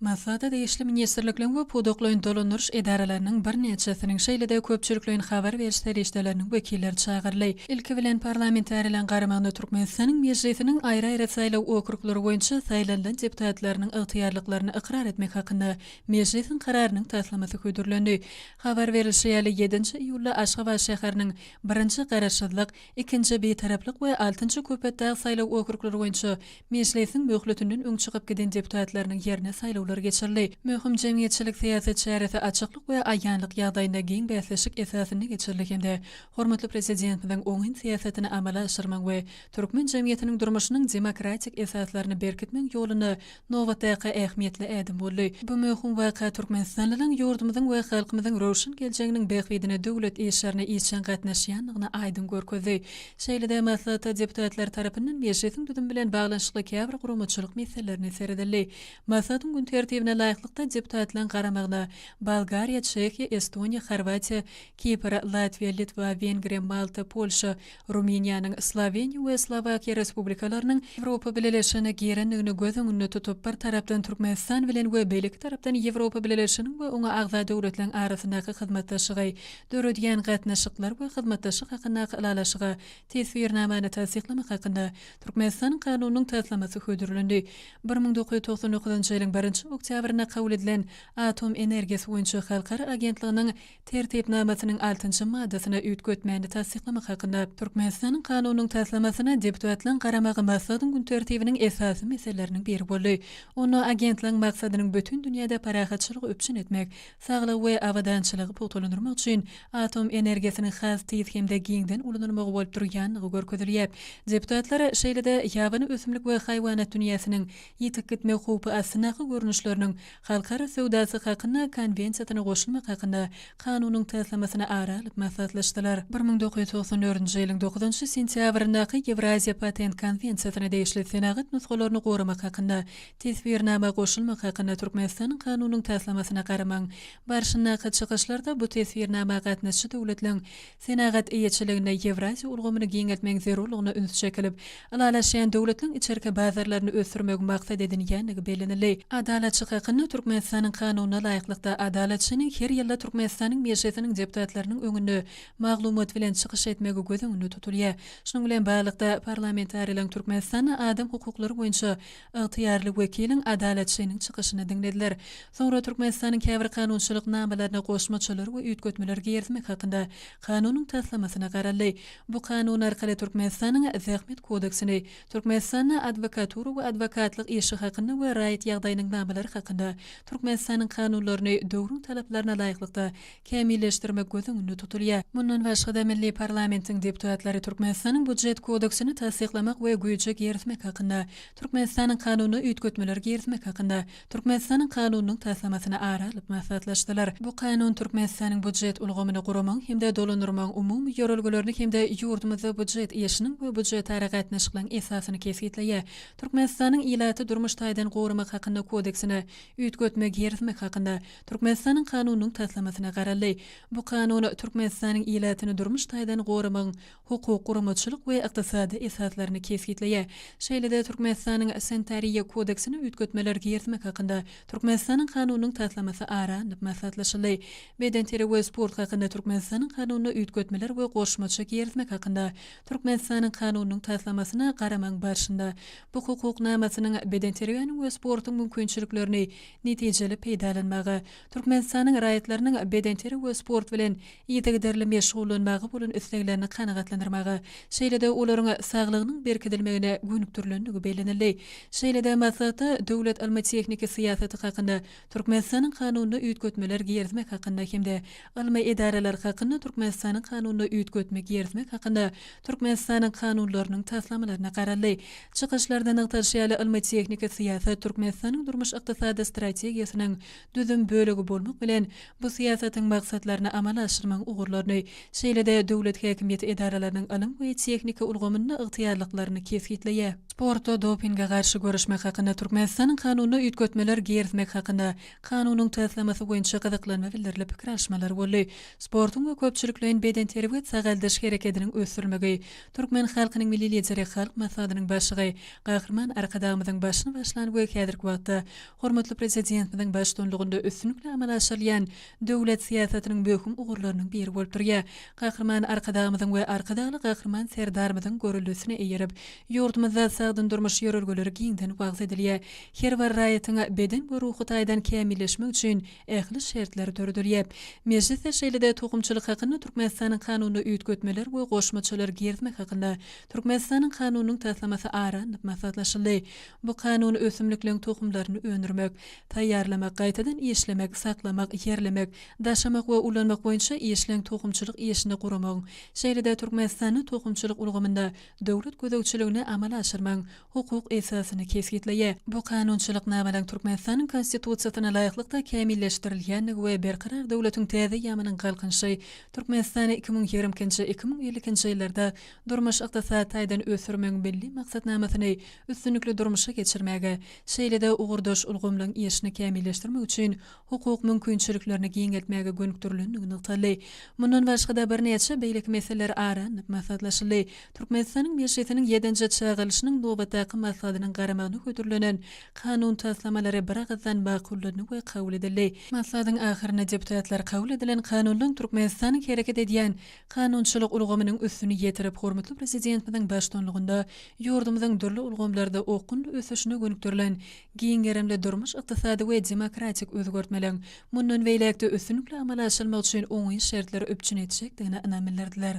Maslahata degişli ministrlikleriň we pudaklaýyn dolandyryş edaralarynyň birnäçesiniň, şeýle-de köpçülikleýin habar beriş serişdeleriniň wekilleri çagyryldy. Ilki bilen, parlamentarileriň garamagyna Türkmenistanyň Mejlisiniň aýry-aýry saýlaw okruglary boýunça saýlanylan deputatlarynyň ygtyýarlyklaryny ykrar etmek hakynda Mejlisiň Kararynyň taslamasy hödürlendi. Habar berlişi ýaly, ýedinji iýulda Aşgabat şäheriniň birinji Garaşsyzlyk, ikinji Bitaraplyk we altynjy Köpetdag saýlaw okruglary boýunça Mejlisiň möhletinden öň çykyp giden deputatlarynyň ýerine saýlawlar geçirildi. Möhüm jemgyýetçilik-syýasy çäresi açyklyk we aýanlyk ýagdaýynda giň bäsleşik esasynda geçirildi hem-de hormatly Prezidentimiziň oňyn syýasatyny amala aşyrmagyň we türkmen jemgyýetiniň durmuşynyň demokratik esaslaryny berkitmegiň ýolunda nobatdaky ähmiýetli ädim boldy. Bu möhüm waka türkmenistanlylaryň ýurdumyzyň we halkymyzyň röwşen geljeginiň bähbidine döwlet işlerine işjeň gatnaşýandygyny aýdyň görkezdi. Şeýle-de maslahatda deputatlar tarapyndan Mejlisiň düzümi bilen baglanyşykly käbir guramaçylyk meselelerine seredildi. Maslahatyň gün tertibine laýyklykda deputatlaryň garamagyna Bolgariýa, Çehiýa, Estoniýa, Horwatiýa, Kipr, Latwiýa, Litwa, Wengriýa, Malta, Polşa, Rumyniýanyň, Sloweniýa we Slowakiýa Respublikalarynyň Ýewropa Bileleşigine girendigini göz öňünde tutup, bir tarapdan Türkmenistan bilen we beýleki tarapdan Ýewropa Bileleşiginiň we oňa agza döwletleriň arasyndaky hyzmatdaşlygy döredýän gatnaşyklar we hyzmatdaşlyk hakyndaky ylalaşyga Teswirnamany tassyklamak hakynda Türkmenistanyň Kanunynyň taslamasy hödürlendi. 1999-njy ýylyň birinji oktýabrynda kabul edilen Atom energiýasy boýunça halkara agentliginiň Tertipnamasynyň altynjy maddasyna üýtgetmäni tassyklamak hakynda Türkmenistanyň Kanunynyň taslamasyna deputatlaryň garamagy maslahatyň gün tertibiniň esasy meseleleriniň biri boldy. Onda agentligiň maksadynyň bütin dünýäde parahatçylygy üpjün etmek, saglygy we abadançylygy pugtalandyrmak üçin atom energiýasynyň has tiz hem-de giňden ulanylmagy bolup durýandygy görkezilýär. Deputatlar şeýle-de ýabany ösümlik we haýwanat dünýäsiniň ýitip gitmek howpy astyndaky görnüşleriniň Halkara söwdasy hakynda Konwensiýasyna goşulmak hakynda Kanunyň taslamasyny ara alyp maslahatlaşdylar. 1994-nji ýylyň dokuzynjy sentýabryndaky Ýewraziýa patent konwensiýasyna degişli senagat nusgalaryny goramak hakynda Teswirnama goşulmak hakynda Türkmenistanyň Kanunynyň taslamasyna garamagyň barşyndaky çykyşlarda bu Teswirnama gatnaşyjy döwletleriň Senagat eýeçiliginde Ýewraziýa ulgamyny giňeltmegiň zerurlygyna üns çekilip, ylalaşýan döwletleriň içerki bazarlaryny ösdürmegiň maksat edinýändigi bellenildi. Adalatçy hakynda Türkmenistanyň Kanunyna laýyklykda, Adalatçynyň her ýylda Türkmenistanyň Mejlisiniň deputatlarynyň öňünde maglumat bilen çykyş etmegi göz öňünde tutulýar. Şunuň bilen baglylykda, parlamentarileriň Türkmenistanda adam hukuklary boýunça Ygtyýarly wekiliň Adalatçynyň çykyşyny diňlediler. Soňra Türkmenistanyň käbir kanunçylyk namalaryna goşmaçalar we üýtgetmeler girizmek hakynda Kanunyň taslamasyna garaldy. Bu Kanun arkaly Türkmenistanyň Zähmet kodeksini, Türkmenistanda adwokatura we adwokatlyk işi hakynda we raýat ýagdaýynyň namalary hakynda Türkmenistanyň Kanunlaryny döwrüň talaplaryna laýyklykda kämilleşdirmek göz öňünde tutulýar. Mundan başga-da, milli parlamentiň deputatlary Türkmenistanyň Býujet kodeksini tassyklamak we güýje girizmek hakynda Türkmenistanyň Kanunyna üýtgetmeler girizmek hakynda Türkmenistanyň Kanunynyň taslamasyny ara alyp maslahatlaşdylar. Bu Kanun Türkmenistanyň býujet ulgamyny guramagyň hem-de dolandyrmagyň umumy ýörelgelerini hem-de ýurdumyzda býujet işiniň we býujetara gatnaşyklaryň esasyny kesgitleýär. Türkmenistanyň Ilaty durmuş taýdan goramak hakynda kodeksine üýtgetme girizmek hakynda Türkmenistanyň Kanunynyň taslamasyna garaldy. Bu Kanun Türkmenistanyň ilatyny durmuş taýdan goramagyň hukuk, guramaçylyk we ykdysady esaslaryny kesgitleýär. Şeýle-de Türkmenistanyň Sanitariýa kodeksine üýtgetmeler girizmek hakynda Türkmenistanyň Kanunynyň taslamasy ara alnyp maslahatlaşyldy. Bedenterbiýe we sport hakynda Türkmenistanyň Kanunyna üýtgetmeler we goşmaça girizmek hakynda Türkmenistanyň Kanunynyň taslamasyna garamagyň barşynda bu hukuk namasynyň bedenterbiýäniň we sportuň mümkinçiliklerini netijeli peýdalanmaga, Türkmenistanyň raýatlarynyň bedenterbiýe we sport bilen yzygiderli meşgullanmaga bolan isleglerini kanagatlandyrmaga, şeýle-de olaryň saglygynyň berkidilmegine gönükdirilendigi bellenildi. Şeýle-de maslahatda Döwlet ylmy-tehniki syýasaty hakynda Türkmenistanyň Kanunyna üýtgetmeler girizmek hakynda hem-de Ylmy edaralar hakynda Türkmenistanyň Kanunyna üýtgetme girizmek hakynda Türkmenistanyň Kanunlarynyň taslamalaryna garaldy. Çykyşlarda nygtalyşy ýaly, ylmy-tehniki syýasat Türkmenistanyň durmuş-ykdysady strategiýasynyň düzüm bölegi bolmak bilen, bu syýasatyň maksatlaryny amala aşyrmagyň ugurlaryny, şeýle-de döwlet häkimiýeti edaralarynyň ylym we tehnika ulgamynda ygtyýarlyklaryny kesgitleýär. Sportda dopinge garşy göreşmek hakynda Türkmenistanyň Kanunyna üýtgetmeler girizmek hakynda Kanunyň taslamasy boýunça gyzyklanma bildirilip pikir alyşmalar boldy. Sportuň we köpçülikleýin bedenterbiýe-sagaldyş herekediniň ösdürilmegi türkmen halkynyň Milli Lideri, Halk Maslahatynyň Başlygy Gahryman Arkadagymyzyň başyny başlan we häzirki wagtda. Hormatly Prezidentimiziň baştutanlygynda üstünlikli amala aşyrylýan döwlet syýasatynyň möhüm ugurlarynyň biri bolup durýar. Gahryman Arkadagymyzyň we Arkadagly Gahryman Serdarymyzyň göreldesine eýerip, ýurdumyzda sagdyn durmuş ýörelgeleri giňden wagyz edilýär. Her bir raýatyň beden we ruhy taýdan kämilleşmegi üçin ähli şertler döredilýär. Mejlisde şeýle-de Tohumçylyk hakynda Türkmenistanyň Kanunyna üýtgetmeler we goşmaçalar girizmek hakynda Türkmenistanyň Kanunynyň taslamasy ara alnyp maslahatlaşyldy. Bu Kanun ösümlikleriň tohumlaryny öndürmek, taýýarlamak, gaýtadan işlemek, saklamak, ýerlemek, daşamak we ulanmak boýunça işleň tohumçylyk işini guramagyň, şeýle-de Türkmenistanda tohumçylyk ulgamynda döwlet gözegçiligini amala aşyrmagyň hukuk esasyny kesgitleýär. Bu kanunçylyk namalaryň Türkmenistanyň Konstitusiýasyna laýyklykda kämilleşdirilýändigi we Berkarar döwletiň täze eýýamynyň Galkynyşy Türkmenistany 2022-nji, 2052-nji ýyllarda durmuş-ykdysady taýdan ösdürmegiň Milli maksatnamasyny üstünlikli durmuşa geçirmäge, şeýle-de ugurdaş ulgamlaryň işini kämilleşdirmek üçin hukuk mümkinçiliklerini giňeltmäge gönükdirilendigi nygtaldy. Mundan başga-da, birnäçe beýleki meseleler ara alnyp maslahatlaşyldy. Türkmenistanyň Mejlisiniň ýedinji çagyrylyşynyň nobatdaky maslahatynyň garamagyna hödürlenen kanun taslamalary biragyzdan makullandy we kabul edildi. Maslahatyň ahyrynda deputatlar kabul edilen kanunlaryň Türkmenistanyň hereket edýän kanunçylyk ulgamynyň üstüni ýetirip, hormatly Prezidentimiziň baştutanlygynda ýurdumyzyň dürli ulgamlarda okgunly ösüşine gönükdirilen giň gerimli durmuş-ykdysady we demokratik özgertmeleriň mundan beýläk-de üstünlikli amala aşyrylmagy üçin oňyn şertleri üpjün etjekdigine ynam bildirdiler.